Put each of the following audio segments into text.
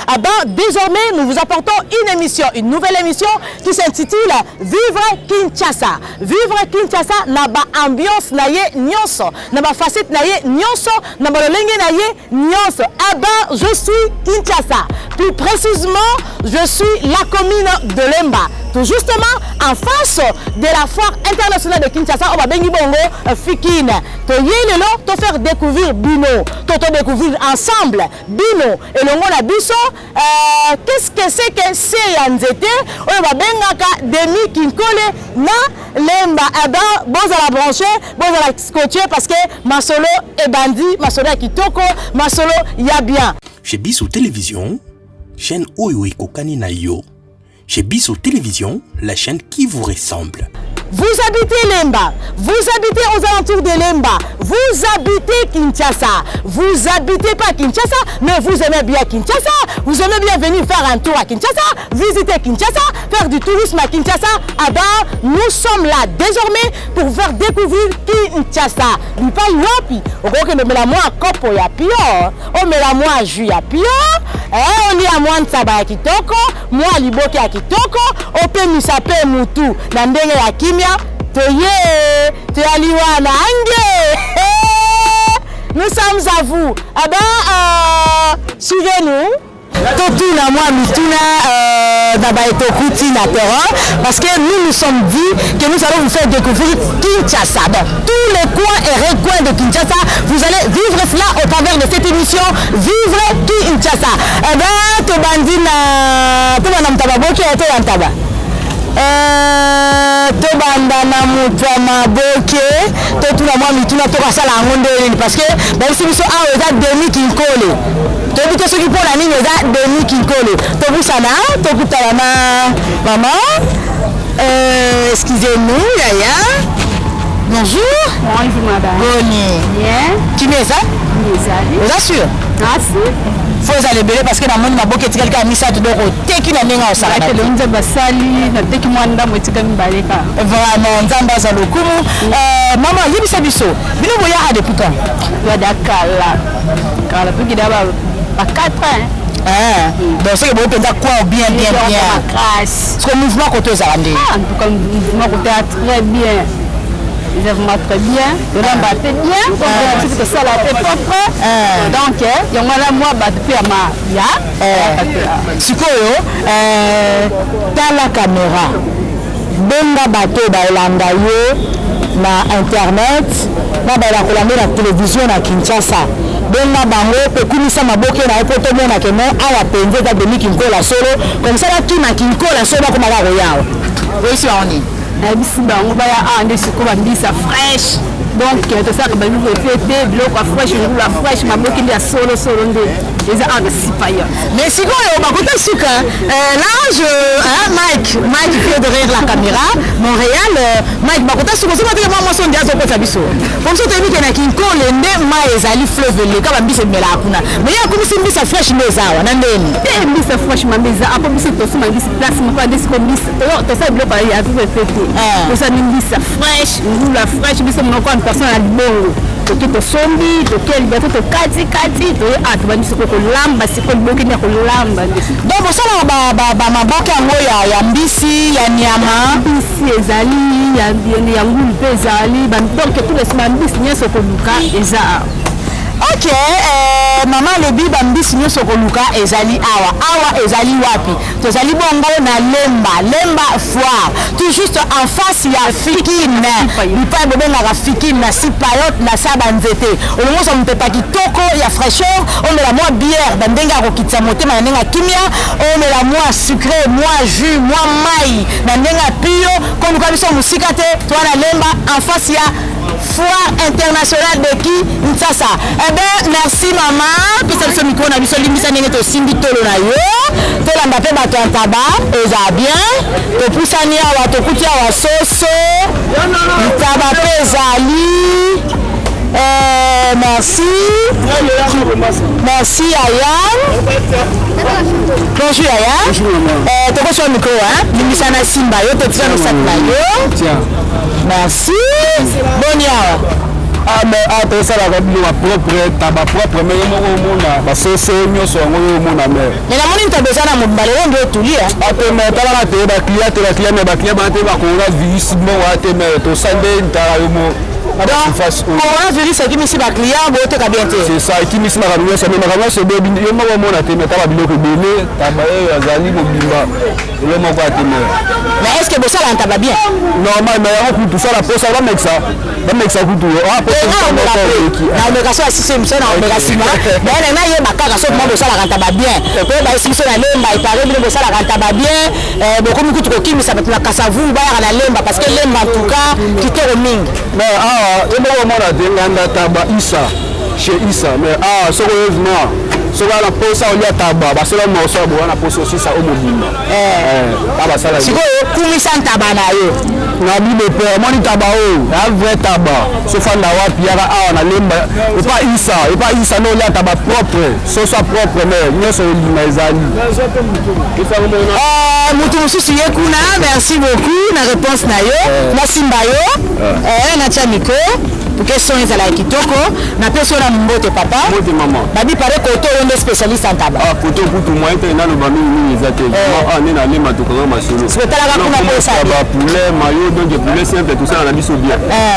Ah ben, désormais, nous vous apportons une émission, une nouvelle émission qui s'intitule Vivre Kinshasa. Vivre Kinshasa na ba ambiance na ye nyonso, na ba facette na ye nyonso, na ba lolenge na ye nyonso. Ah ben, je suis Kinshasa. Plus précisément, je suis la commune de Lemba. Tout justement en face de la foire internationale de Kinshasa, oyo babengi bongo Fikin. Toye lelo to faire découvrir bino, to to découvrir ensemble bino elongo na biso qu'est-ce que c'est que se ya nzete oyo babengaka Demi Kinkole na Lemba. Eh ben, bozala branché, bozala scotché parce que masolo ebandi, masolo ya kitoko, masolo ya bien. Chez Biso Télévision, chaîne oyo ekokani na yo. Chez Biso Télévision, la chaîne qui vous ressemble. Vous habitez Lemba, vous habitez aux alentours de Lemba, vous habitez Kinshasa, vous habitez pas Kinshasa, mais vous aimez bien Kinshasa, vous aimez bien venir faire un tour à Kinshasa, visiter Kinshasa, faire du tourisme à Kinshasa. Ah ben, nous sommes là désormais pour vous faire découvrir Kinshasa. Bipai wapi, okokende omela mwa kopo ya pio, omela mwa jus ya pio, olia mwa nsaba ya kitoko, mwa liboke ya kitoko, opemisa pe mutu na ndenge ya kimia. Toye toyali wana ange. Nous sommes à vous. Ah ben, suivez-nous. Totuna mwa mituna na baetokuti na terrain parce que nous nous sommes dit que nous allons vous faire découvrir Kinshasa. Donc, tous les coins et recoins de Kinshasa, vous allez vivre cela au travers de cette émission Vivre Kinshasa. Eh ben, tobandi na tobanda moto ya maboke to ya ntaba. Tobanda na moto ya maboke, totuna mwa mituna, tokasala yango nde nini, parce que bayebisi biso awa eza Demi Kinkole. Toyebi te soki mpona nini eza Demi Kinkole. Tobusana, tokutana na mama. Excusez-nous yaya, bonjour. Bonjour madame. Boni? Bien. Kimi eza? Ezali. Oza sûr? Merci. Fo ezala ebele parce que namoni maboke etikali kaka misato, donc oteki na ndenge osala. Akele Nzambe asali, nateki mwa ndambo, etika mibale kaka. Vraiment, Nzambe aza lokumu. Mama, yebisa biso, bino boyaka depuis quand? Twada kala kala, tokida ba 4 ans. Ah, donc soki boye mpenza quoi, bien bien bien. Makasi. Parce que mouvement koto ezala nde? Ah, en tout cas mouvement koto ya très bien, eza vraiment très bien, tolamba mpe bien, soki tosala mpe propre, donc yango wana mwa bato mpe ya ma ya. Sikoyo tala caméra, benga bato baolanda yo na internet na bayela kolanda na télévision na Kinshasa. Benga bango mpe kumisa maboke na yo mpo tomona ke no awa mpenza eza Demi Kinkola solo. Comme ça bakima Kinkola solo, bakomaka koyawa. Oyebisi bango nini? Nayebisi bango baya awa nde sikoyo bambisa fraîche, donc tosalaka babiloko efe te, biloko ya fraîche, ngulu ya fraîche, maboki nde ya solo solo nde eza awa na Sipayo. Mais sikoyo bakota suka là, je hein, Mike, Mike fait derrière la caméra Montréal, Mike, bakota suka soki bateke mwa mwasi nde azokota biso po biso toyebi ke na Kinkole nde mai ezali, fleuve eleka, bambisa emelaka kuna, mais ye akomisi mbisa fraîche nde eza awa na ndeni. Te, mbisa fraîche mambe eza apo. Biso tosomba mbisi place moko nde sikoyo mbisa tosala biloko ya vivre fe te. Tosala mbisa fraîche, ngulu ya fraîche, biso moko en personne na libongo toke tosombi, toke Liberté, tokati kati, toye a tobandi sikoyo kolamba, sikoyo liboki nde ya kolamba nde. Donc bosalaka bamaboke yango ya mbisi ya nyama? Mbisi ezali ya ngulu mpe ezali, donc tous les bambisi nyonso koluka eza awa. Ok, mama alobi bambisi nyonso koluka ezali awa. Awa ezali wapi? Tozali bongo na Lemba, Lemba foire, tout juste en face ya Fikine, bipai bobengaka Fikine na Sipayot na sa banzete. Olongo ozwa mopepa kitoko ya fraîcheur, omela mwa bière na ndenge ya kokitisa motema, na ndenge ya kimia, omela mwa sucré, mwa jus, mwa mai na ndenge ya pio. Koluka biso mosika te, toa na Lemba en face ya foire internationale de Kinshasa. Eh ben, merci mama. Pesa biso micro na biso, limbisa ndenge tosimbi tolo na yo. Tolanda mpe bato ya ntaba, eza bien. Topusani awa, tokuti awa soso, ntaba mpe ezali. Merci. Merci Yaya. Bonjour Yaya. Bonjour. Tokoswa micro hein. Limbisa na simba yo, totia no sac na yo. Tiens. Merci. Boni awa? Ah, mais ah, tosalaka biloko ya propre, taba propre, mais yo moko omona basoso nyonso yango yo omona, mais Mais namoni ntaba eza na mobimba lelo nde otuli. Ate, mais talaka te baclient te, baclient, mais baclient bana te, bacorona virus mbongo aya te, mais tosali nde ntala yo mo na basurface oyo. Coronavirus ekimisi baclient, booteka bien te. C'est ça, ekimisi makambo nyonso, mais makambo nyonso eboyebi yo moko omona te, mais tala biloko ebele, taba oyo azali mobimba elo moko ya te, mais Mais est ce que bosala ntaba bien? Normal, mais yango kutu sala posa bamekisa, bamekisa kutu. Naomeka so asisi émission, naomeka nsima bayene nayeba kaka soki mwa bosalaka ntaba bien, po bayesi biso na Lemba epare bino bosalaka ntaba bien, bokomi kutu kokimisa bato na Kasavubu bayaka na Lemba, parce que Lemba en tout cas kitoko mingi. Mais awa yo moko omona te, nganda taba Isa, chez Isa, mais awa soki oyo vraiment soki wana posa olia taba, basala morceau ya boye wana, posa osisa o mobimba a basala. Sikoyo kumisa ntaba na yo. Na bibe mpe omoni taba oyo ya vrai taba, sofanda wapi, yaka awa na Lemba epa Isa, epa Isa nde olia taba propre, soso propre, mais nyonso olima ezali. Motu mosusu ye kuna. Merci beaucoup na réponse na yo. Nasimba yo, natia micro pour que son ezala ya kitoko. Napesi yo na mbote, papa. Mbote, mama. Babi pare koto oyo nde spécialiste en taba. Ah, koto kutu moyen te, naloba mingimingi eza te. Ah, nde na Lemba tokanga masolo. Otalaka kuna mpo osali. Bapoulet mayo, donc poulet simple tosala na biso bien,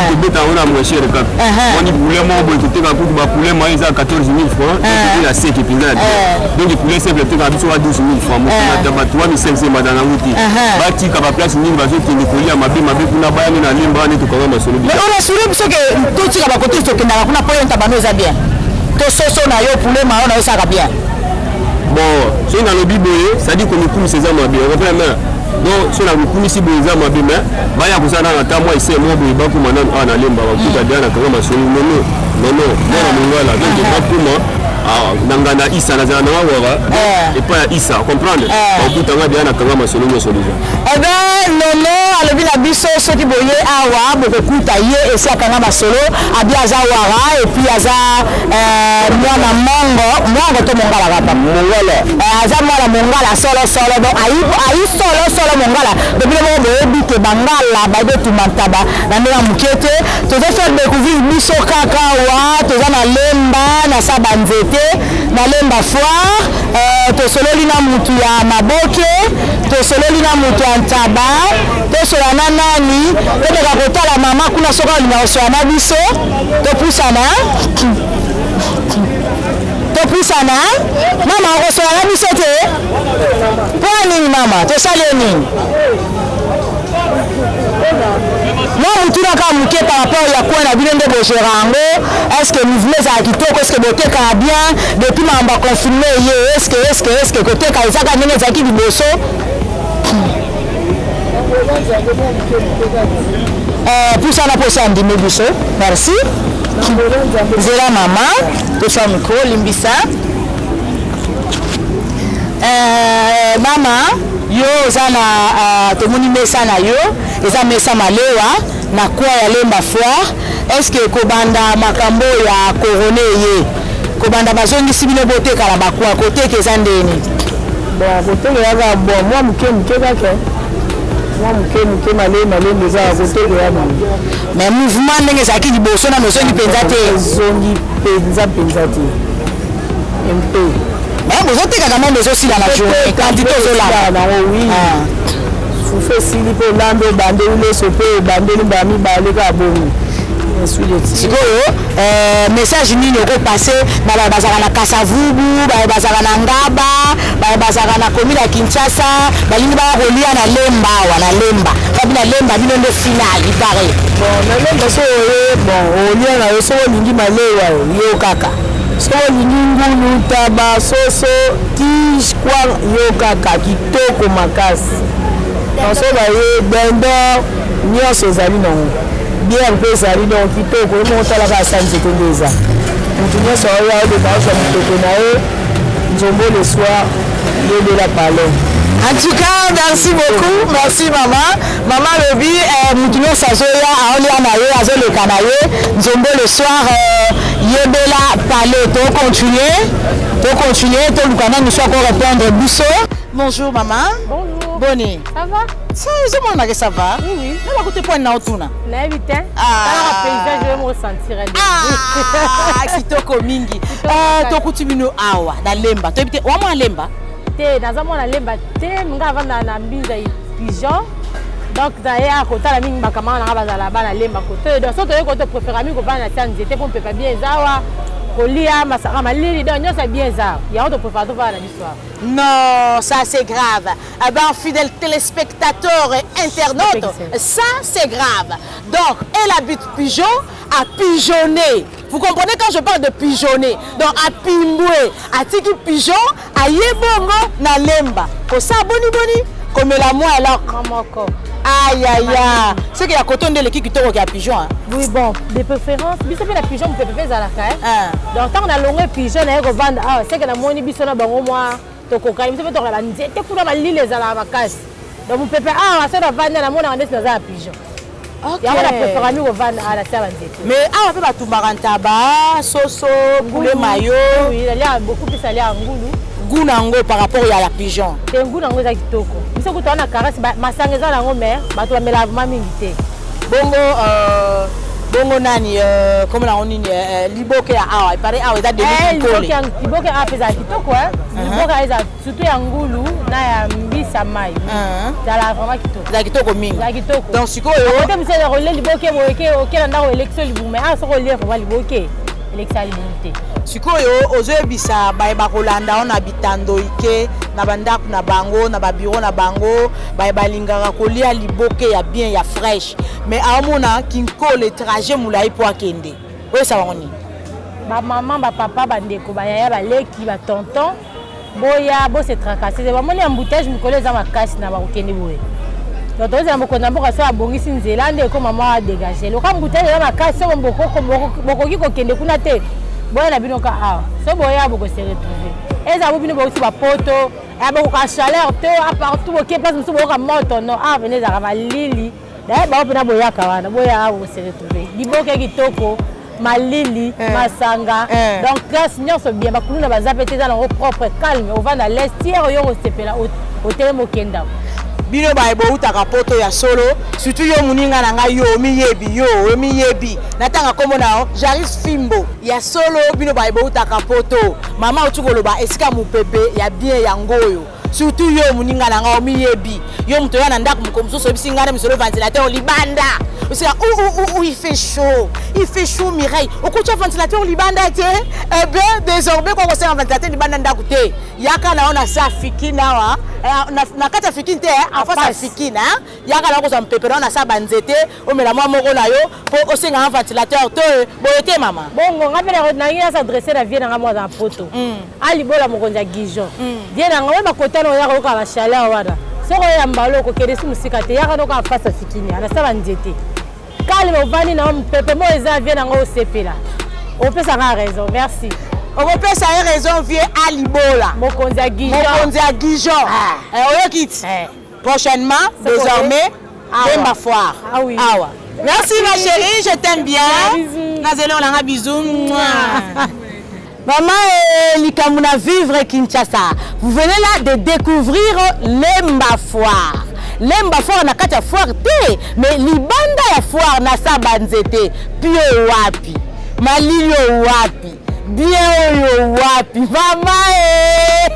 tobeta yango na moins cher kaka. Moni poulet moko boye toteka kutu bapoulet mayo eza 14 000 francs, tokoki na seke mpenza ya bien. Donc poulet simple totekaka biso wa 12 000 francs, mokona taba 3500 ebanda nango te. Batika baplace nini bazokende kolia mabe mabe kuna, bayani na Lemba wana tokanga masolo. Mais orassurer biso ke totika bakote tokendaka kuna, mpo yo ntaba no eza bien, to soso na yo, poulet mayo na yo esalaka bien. Bon, soki nalobi boye, c'est-à-dire komikumisa eza mabe, ocomprendre? Mais donc soki nakokumisi boye eza mabe, mais baya kosala nano ata mwa ese mwa boye, bakoma nano awa na Lemba, bakuta deya na kanga masolo nono nono mwana mongala. Donc bakoma na nganda Isa, nazala na wawaka epai ya Isa, comprendre, bakutanga deya na kanga masolo nyonso déjà. Eh ben, nono alobi na biso soki boye awa bokokuta ye esi akanga masolo. Abi aza wara et puis aza mwana mongo, mongo to mongala kaka? Mongala. Aza mwana mongala solosolo, donc ayi solosolo mongala. Donc bino moko boyebi ke bangala bayebi otuma ntaba na ndenge ya moke te. Tozofaire découvrir biso kaka awa, toza na Lemba, na sa banzete na Lemba foire. Tosololi na mutu ya maboke, tosololi na mutu ya ntaba, tosola na nani? Tobeka kotala mama kuna soki alinga kosola na biso. Topusana, topusana. Mama akosola na biso te mpo ya nini? Mama, tosali yo nini? Mwa motuna kaka moke par rapport ya coin na bino nde bogérer yango. Est ce que mouvement ezala kitoko? Est ce que botekaka bien depuis makambo ya confinement ye? Est ce que koteka ezaka ndenge ezalaki liboso? Pusana mposa andimi biso. Merci. Nzela mama, toswa micro, limbisa. Mama, yo oza na tomoni mesa na yo eza mesa malewa na coin ya Lemba foire. Est ce que kobanda makambo ya corona eye, kobanda bazongisi bino botekala bacoin, koteka eza ndeni? Bon, koteka kaka, bon, mwa moke moke kaka, mwa moke moke, malembe malembe eza kotekela bango. Mais mouvement ndenge ezalaki liboso nano ozongi mpenza te? Ezongi mpenza mpenza te mpe. Mais bozoteka quand même, ezosila na journée, quantité ozolanda? Nango, oui. Fufu esili mpe olambi, obandeli leso mpe obandeli mbala mibale kaka bongo. Sikoyo message nini okopase na baye bazalaka na Kasavubu, baye bazalaka na Ngaba, baye bazalaka na commune ya Kinshasa, balingi baya kolia na Lemba awa, na Lemba babi na Lemba bino nde final ipare? Bon, na Lemba so oye, bon, olia na yo. Soki olingi malewa, yo kaka. Soki olingi ngulu, taba, soso, tige, kwanga, yo kaka. Kitoko makasi. So baye dindon nyonso ezali nango, bière mpe ezali, donc kitoko. Ye moko otalaka asa nzete nde eza. Motu nyonso aoya odeka ozwa motoko na ye nzombo le soir, yebela palais. En tout cas, merci beaucoup. Merci maman. Maman lobi, mutu nyonso azoya, aolia na ye, azoleka na ye nzombo le soir, yebela palais. Tocontinue, tocontinue, toluka nani so akorépondre biso. Bonjour maman. Bonjour. Boni? Ça va. Ça ezomonana ke ça va. Oui, oui. Na bakote point na otuna. Nayebi te. Ah. Talaka paysage oyo moko sentir Ah, kitoko mingi. makasi. Tokuti bino awa na Lemba. Toyebi te wa mwana Lemba. Te, naza mwana Lemba te, nga avanda na Mbinza Pigeon. Donc naye akotala mingi bakamara nanga bazala bana Lemba kote. Donc so toye kote préféra mingi kovanda na tia nzete mpo mpepa bien eza awa, kolia masaka malili, donc nyonso ya bien eza awa. Yango topréféra tovanda na biso awa. Non, ça c'est grave. Eh ben, fidèles téléspectateurs et internautes, ça c'est grave. Donc, elle habite Pigeon, à pigeonner. Vous comprenez quand je parle de pigeonner? Donc, à pimboué, à tiki pigeon, à yebongo, na Lemba. Kosa boni boni, comme la moi alors. Moko. Aïe aïe aïe. C'est qu'il y a coton de l'équipe qui qui a pigeon. Hein. Oui, bon, de préférence, biso mpe na pigeon mopepe mpe ezalaka. Ah. Donc ntango nalongwe pigeon naye kovanda awa, seke namoni biso na bango mwa tokokani, biso mpe tokola banzete kuna, malili ezalaka makasi. Donc mopepe awa, so navanda namonaka ndeti naza na pigeon. Yango na préféra mingi kovanda awa na sia banzete. Mais awa mpe batumbaka ntaba, soso, poulet mayo. Oui, naliaka beaucoup plus, aliaka ngulu. Goût nango par rapport ya la pigeon? Te, ngulu yango eza kitoko. Biso kuta wana caresse, masanga eza nango, mais bato bamelaka vraiment mingi te. Bongo bongo nani, komona yango nini, liboke ya awa epare awa eza Eh, demi liboke liboke awa mpe ezala kitoko, eh. Liboke awa eza surtout ya ngulu na ya mbisa mai, ezalaka vraiment kitoko. Eza kitoko mingi. Ezala kitoko. Donc sikoyo Kote mosusu eza kolia liboke boye, oke oke na ndako, elekisi yo libumu, mais awa soki olie vraiment liboke, elekisa libumu te. Sikoyo ozoyebisa baye bakolanda o na bitando ike, na bandako na bango, na babiro na bango, baye balingaka kolia liboke ya bien, ya fraîche, mais aomona kinkole, trajet molai mpo akende, oyesa bango nini? Bamama, bapapa, bandeko, bayaya, baleki, batonton, boya bose tracasser te. Bamoni embouteillage mikolo eza makasi na bakokende boye. Donc tozela mokonzi ya mboka so abongisi nzela nde ekoma mwa dégage loka. Embouteillage eza makasi, so bokoki kokende kuna te, boya na bino ka awa. So boya, bokose retrouver. Ezala bo bino bouti bapoto, bokoka chaleur te a partout, boke place mosusu boyoka moto. Non, awa pene ezalaka malili. Daye bango mpena boyaka wana, boya awa, bokose retrouver. Liboke kitoko, malili, masanga, donc classe nyonso bien. Bakuluna baza pe te, eza nango propre, calme, ovanda lestiere oyo kosepela, otelemi, okenda. Bino baye boutaka poto ya solo, surtout yo moninga na ngai, yo omiyebi, yo omiyebi, natanga nkombo na yo Jaris Fimbo ya solo. Bino baye boutaka poto, mama oti koloba esika mopepe ya bien yango oyo. Surtout yo moninga na ngai, omiyebi, yo moto oya na ndako moko mosusu, oyebisi ngai na misolo ventilateur libanda, osika ou il fait chaud, il fait chaud, Mireille, okotia ventilateur libanda te. Eh bien, désormais kwa kosenga ventilateur libanda ndako te, yaka na yo na sa fikine awa, na kati ya fikine te, en face ya fikine, yaka na yo kozwa mopepe na yo na sa banzete, omela mwa moko na yo mpo osengaka ventilateur to boye te, mama. Bongo nga mpe nangi nas'adresser na vieux na nga mwa na poto, alibola mokonzi ya Gijon. Vieux na nga oyo bakotana, oyaka oyoka bachaleur wana. Soki oya mbala, okokende si mosika te, yaka noka face ya fikini, anasa banzete, calme, ovandi na yo, mopepe mo eza. Vieux na nga osepela, opesaka raison. Merci. Okopesa ye raison, vieux alibola. Mokonzi ya Gijon. Mokonzi ya Gijon, oyoki ti prochainement, désormais Lemba Foire. Ah oui. Awa. Merci ma chérie, je t'aime bien. Nazeli olanga, bisous. Maman et likambo na vivre Kinshasa. Vous venez là de découvrir Lemba Foire. Lemba Foire na kati ya foire te, mais libanda ya foire na sa banzete. Pio wapi? Malili wapi? Bien oyo wapi? Mama e!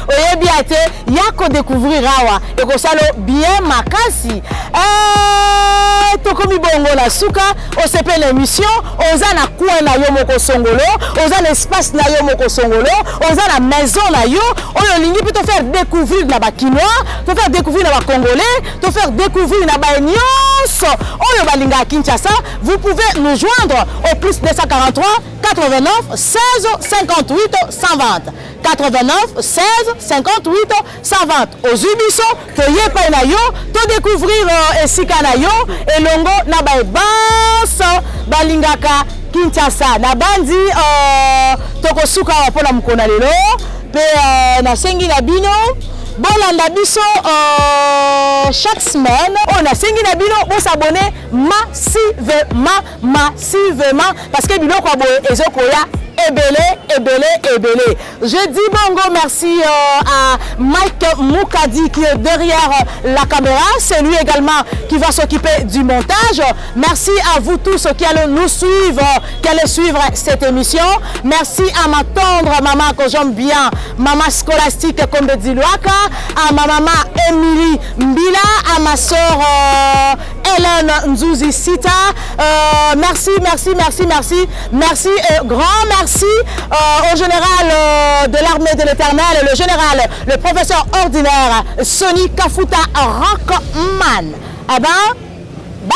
Oyebi ate ya ko découvrir awa ekosala bien makasi. Eh, tokomi bongo na suka. Osepela émission, oza na coin na yo moko songolo, oza na espace na yo moko songolo, oza na maison na yo oyo olingi mpe tofaire découvrir na bakinois, tofaire découvrir na bacongolais, tofaire découvrir na baye nyonso oyo balingaka Kinshasa. Vous pouvez nous joindre au plus 243 89 16 58 120, 89 16 58 120. Ozwi biso, toye epai na yo, todécouvrir esika na yo elongo na baye banso balingaka Kinshasa. Na bandi tokosuka awa mpona mokolo na lelo mpe nasengi na bino bolanda biso chaque semaine. Oyo nasengi na bino, bos'abonner massivement, massivement, parce que biloko ya boye ezokoya. Ebele, Ebele, Ebele. Je dis bongo merci à Mike Mukadi qui est derrière la caméra. C'est lui également qui va s'occuper du montage. Merci à vous tous qui allez nous suivre, qui allez suivre cette émission. Merci à ma tendre maman que j'aime bien, maman Scolastique Kombediluaka, à ma maman Émilie Mbila, à ma soeur Hélène Nzouzi Sita. Merci, merci, merci, merci. Merci et grand merci au général de l'armée de l'éternel, le général, le professeur ordinaire Sonny Kafuta Rockman. Eh ben,